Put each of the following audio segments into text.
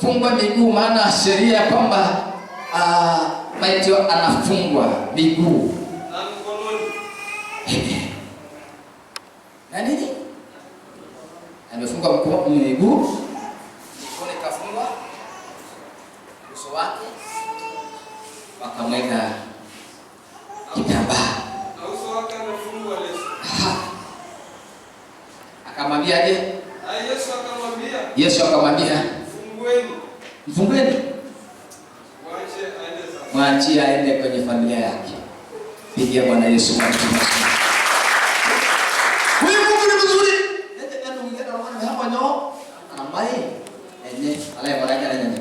Amefungwa miguu, maana sheria ya kwamba maiti anafungwa miguu Na mkononi. Na nini? Amefungwa miguu, mikono ikafungwa, uso wake wakamweka kitambaa. Na uso wake amefungwa leso. Aha. Akamwambiaje? Na Yesu akamwambia, Yesu akamwambia, mfungueni, mfungueni, mwache aende zake. Mwachie aende kwenye familia yake. Pigia Bwana Yesu makofi mazuri. Huyu Mungu ni mzuri. Nende nende mwingine anaona hapa nyo anambai enye ala baraka enye.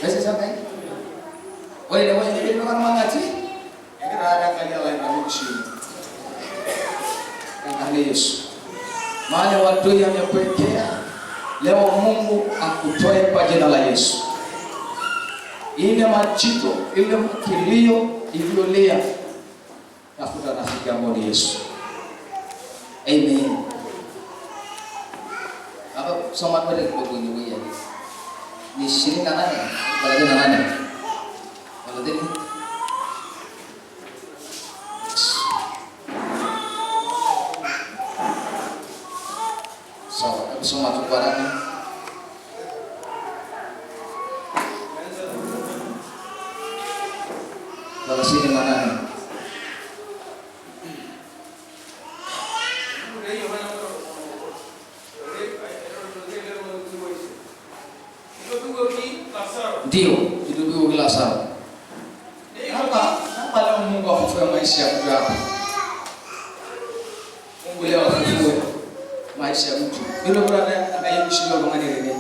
Basi sasa kai. Wewe wewe ni ndio kama ngati? Ngira angalia la na mshini. Angalia Yesu. Maana watu yamekuwekea leo, Mungu akutoe kwa jina la Yesu. Ile machito, ile kilio iliyolia, tafuta rafiki ambao ni Yesu. Amen. Baba, soma twende kidogo ile wewe. Ni 28, 38. 30. Sawa, hebu soma tu kwa haraka. 38. Ndio, ilipigwa Lazaro. Hapa leo Mungu afufue maisha ya mtu hapa. Mungu leo afufue maisha ya mtu. Ndio bora anayemshinda kwa ngani ile.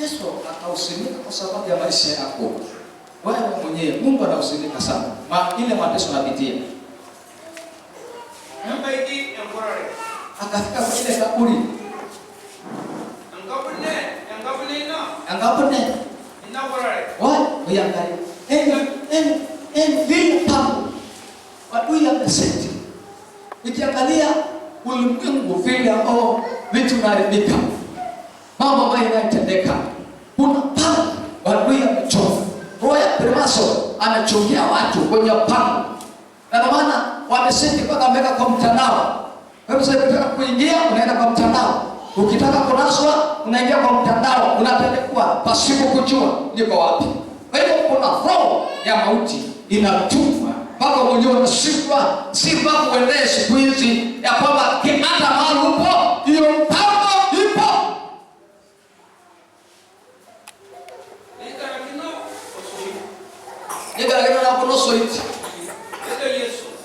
Yesu akausimika kwa sababu ya maisha yako. Wewe mwenyewe Mungu anausimika sana. Ma ile mateso unapitia. Akafika kwa ile kaburi. Angapone. What? Uyangalie. En vile pango. Adui ameseti. Nikiangalia ulimwengu vile ambao vitu vinaharibika, mambo ambayo yanatendeka, kuna pango adui amechonga. Roho ya Primaso anachongea watu kwenye pango, na ndio maana wameseti mpaka wameweka kwa mtandao. Wewe sasa ukitaka kuingia unaenda kwa mtandao, ukitaka kunaswa unaingia kwa mtandao, unapelekwa pasipo kujua niko wapi. Kwa hivyo kuna roho ya mauti inatumwa mpaka mwenyewe unashindwa, si mpaka uendee siku hizi ya kwamba hata mahali upo hiyo mpango ipo.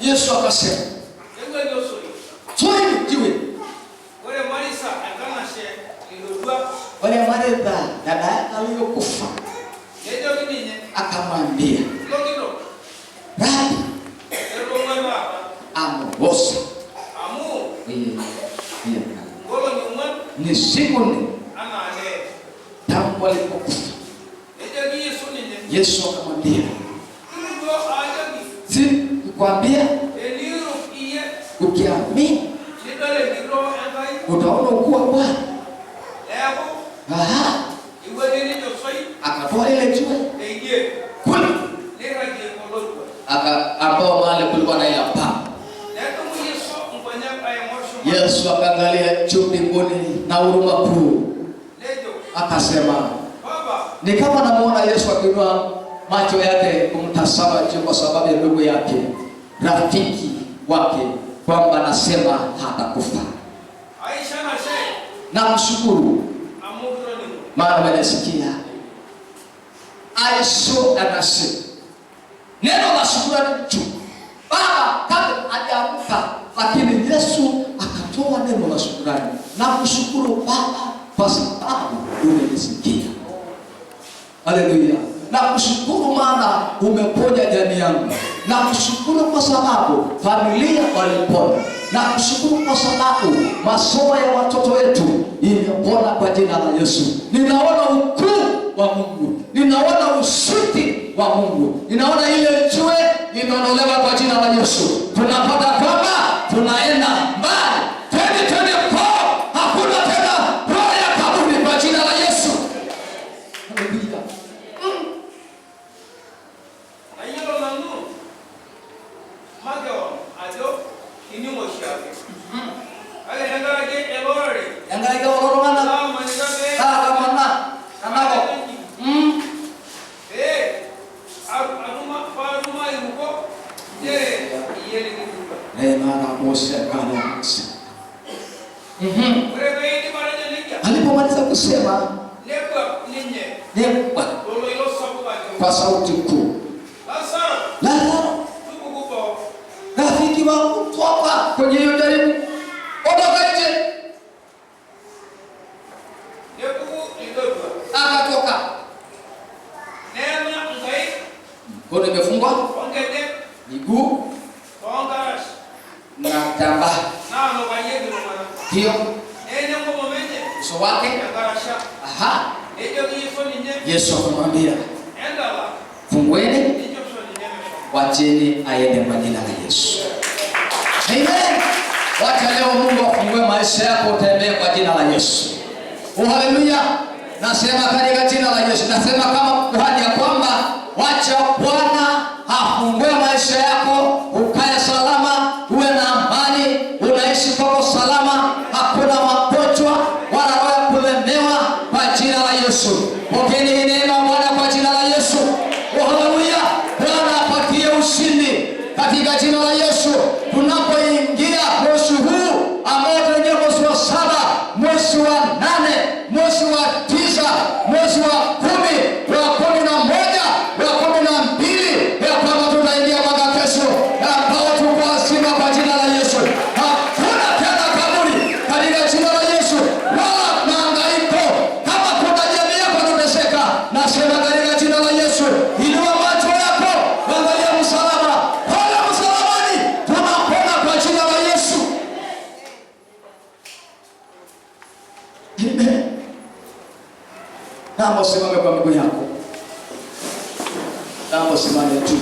Yesu akasema, toeni jiwe. Wale Maritha dada yake aliyokufa akamwambia, Rabi, ameoza ni siku 4 tangu alipokufa. Yesu akamwambia, si nikwambia ukiamini utaona ukuu wa Bwana. Aha. Akatoa ile jiwe kule, ambao mahali kulikuwa na ile paa. Yesu akaangalia juu mbinguni na huruma kuu, akasema, ni kama namuona Yesu akiinua macho yake kumtazama juu kwa sababu ya ndugu yake, rafiki wake, kwamba anasema hatakufa. Namshukuru maana amenisikia. Aisho anasema neno la shukrani juu Baba kabla hajaamka, lakini Yesu akatoa neno la shukrani na kushukuru Baba kwa sababu umenisikia. Haleluya. Na kushukuru maana umeponya jamii yangu. Na kushukuru kwa sababu familia walipona. Na kushukuru kwa sababu masomo ya watoto wetu imepona kwa jina la Yesu. Ninaona ukuu wa Mungu. Ninaona ushindi wa Mungu. Ninaona ile jiwe imeondolewa kwa jina la Yesu. Tunapata kwamba tunaenda mbali. Tenkaraki kulo tung'anak naa kamanaa tenakop. Alipomaliza kusema kwa sauti kuu, Lazaro, rafiki wangu, toka kwenye hiyo jaribu, ondoka nje. Akatoka, mkono imefungwa, miguu na kitambaa hiyo, uso wake. Aha, Yesu akamwambia, fungueni, wacheni aende kwa jina la Yesu. Amen. Wacha leo Mungu afungue maisha yako, utembee kwa jina la Yesu. Oh, haleluya. Nasema katika jina la Yesu, nasema kama kuhani ya kwamba wacha Bwana afungue maisha yako, ukae salama, uwe na amani, unaishi kwako salama, hakuna magonjwa wala roho ya kulemewa kwa jina la Yesu. Pokeeni hii neema Bwana kwa jina la Yesu. Oh, haleluya. Bwana apatie ushindi katika jina la Yesu. Tunapoingia mwezi huu ambao tunaingia mwezi wa 7, mwezi wa 8, mwezi wa 9, mwezi wa 10, wa 11, wa 12, ya kwamba tutaingia mwaka kesho ambao tuko wazima kwa jina la Yesu. Hakuna tena kaburi katika jina la Yesu, wala mahangaiko. Kama kuna jamii yako inateseka, nasema katika jina la Yesu, inua macho yako, angalia msalaba. Pale msalabani tunapona kwa jina la Yesu. Amen. Naomba usimame kwa miguu yako. Naomba usimame tu.